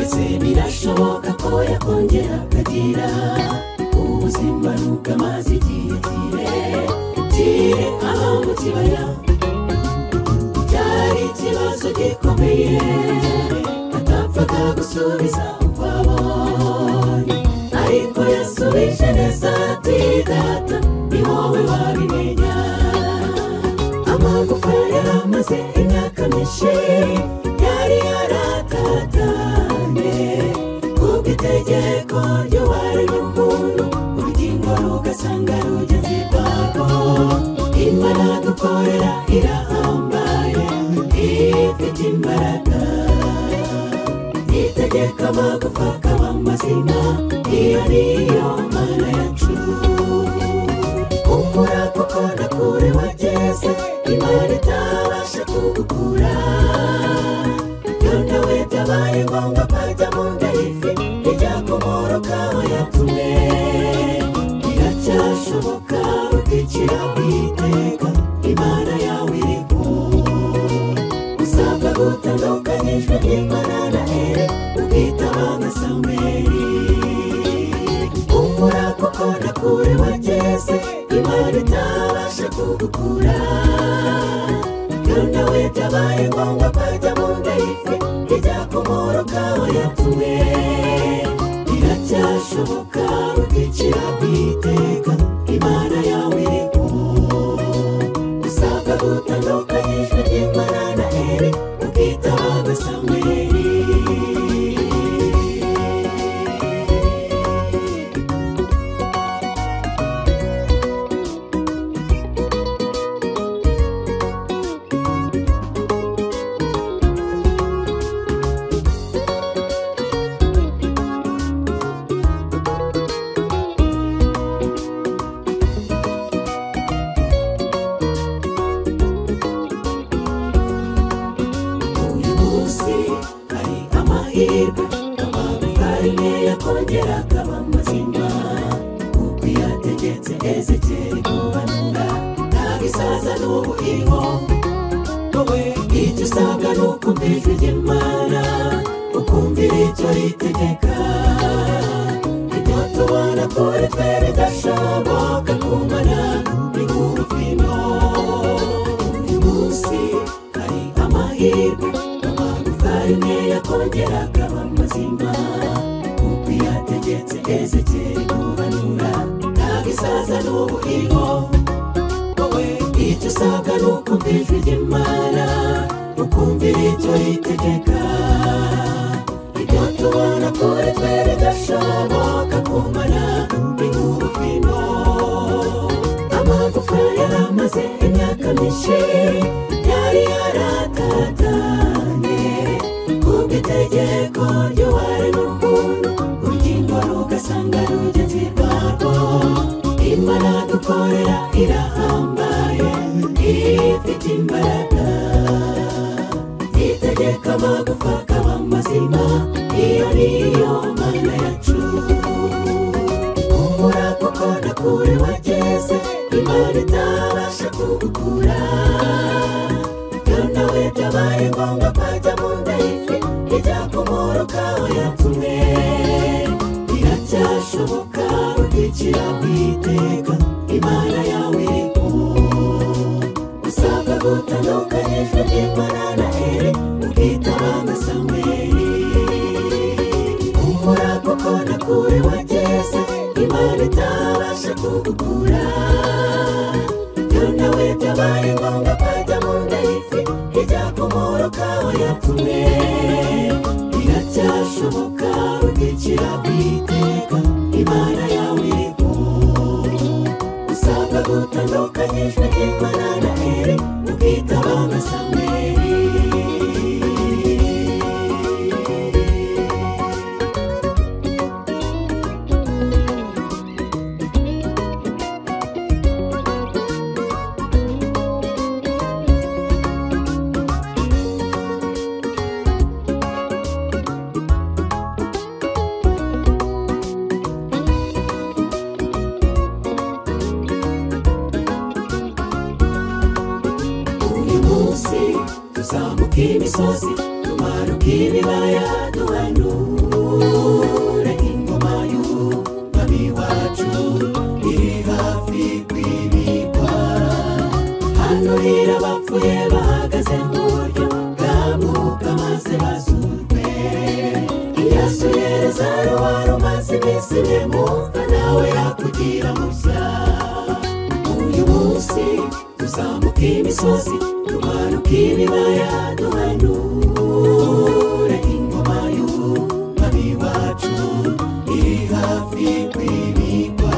Ese birashoboka ko yakongera akagira ubuzima nubwo amaze igihe kirekire aha mu kibaya? Cyari ikibazo gikomeye atapfaga gusubiza uko abonye, ariko yasubije neza ati Data ni wowe wabimenya. Amagufa yaramaze imyaka myinshi yari yaratatanye, kubw'itegeko ry'uwaremye umuntu urugingo rugasanga rugeze rwarwo. Imana dukorera irahambaye, ifite imbaraga, itegeka amagufa akaba mazima, iyo niyo Mana yacu. Humura kuko na kure wageze, Imana itabasha kugukura. Yona we byabaye ngombwa ko ajya mu nda y'ifi, ijya kumoroka aho yapfuye. Biracyashoboka ukicira witeka, Imana yawe iriho. Usabwa gutandukanya ijwi ry'Imana na Eli, ukitaba nka Samweli. Humura kuko na kure wageze, Imana itabasha kugukura. Yona we byabaye ngombwa ko ajya mu nda y'ifi, ijya kumoroka aho yapfuye. Biracyashoboka ukicira witeka, Imana yawe iriho. Usabwa gutandukanya ijwi ry'Imana na Eli, ukitaba nka Samweli. Uyu munsi hari amahirwe, amagufa rimwe yakongera akaba mazima, kuko iyo yategetse Ezekiyeli guhanura ntabwo isaza n'ubu iriho. Wowe icyo usabwa ni ukumva ijwi ry'Imana, ukumvira icyo ritegeka. Ibyo tubona kuri twe bidashoboka kumana ni nk'urufino. Uyu munsi hari amahirwe, amagufa rimwe yakongera akaba mazima, kuko iyo yategetse Ezekiyeli guhanura ntabwo isaza n'ubu iriho. Wowe icyo usabwa ni ukumva ijwi ry'Imana, ukumvira icyo ritegeka. Ibyo tubona kuri twe bidashoboka kumana ni nk'urufino. Amagufa yaramaze imyaka myinshi yari yaratatanye, kubw'itegeko ry'uwaremye umuntu urugingo rugasanga rugeze rwarwo. Imana dukorera irahambaye, ifite imbaraga, itegeka amagufa akaba mazima, iyo niyo Mana yacu. Humura kuko na kure wageze, Imana itabasha kugukura. Yona we byabaye ngombwa ko ajya mu nda y'ifi, ijya kumoroka aho yapfuye. Biracyashoboka ukicira witeka, Imana yawe iriho. Usabwa gutandukanya ijwi ry'Imana na Eli, ukitaba nka Samweli. Humura kuko na kure wageze, Imana itabasha kugukura. Yona we byabaye ngombwa ko ajya mu nda y'ifi, ijya kumoroka aho yapfuye. Biracyashoboka ukicira witeka, Imana yawe iriho. Usabwa gutandukanya ijwi ry'Imana na Eli, ukitaba nka Samweli. Uyu munsi tuzamuka imisozi, tumanuka ibibaya duhanura. Yasuye Lazaro wari umaze iminsi ine mu mva, nawe yakugira mushya. Uyu munsi tuzamuka imisozi, tumanuka ibibaya, duhanure ingoma y'umwami wacu iri hafi kwimikwa.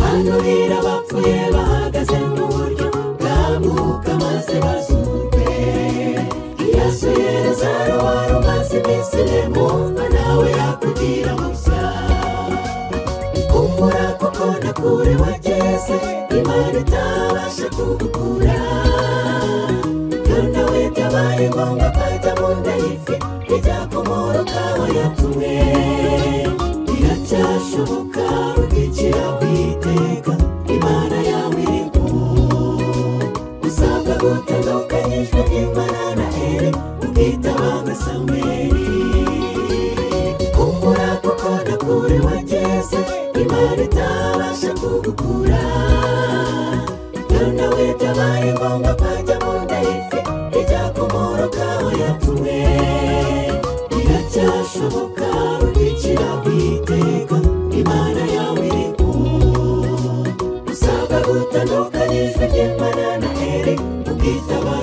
Hanurira abapfuye bahagaze mu buryo bwa Mwuka maze bazurwe. Yasuye Lazaro wari umaze iminsi ine mu mva, nawe yakugira mushya. Humura kuko na kure wageze, Imana itabasha kugukura. Yona we byabaye ngombwa ko ajya mu nda y'ifi, ijya kumworokaho yatumwe. Biracyashoboka rugikira kwiteka, Imana yawe iriho. Usabwa gutandukanya ijwi ry'Imana na Eli, ukitaba nka Samweli. Humura kuko na kure wageze, Imana itabasha kugukura. Yona we byabaye ngombwa ko ajya mu nda y'ifi, ijya kumworokaho yatumwe. Biracyashoboka rugikira kwiteka, Imana yawe iriho. Usabwa gutandukanya ijwi ry'Imana na Eli, ukitaba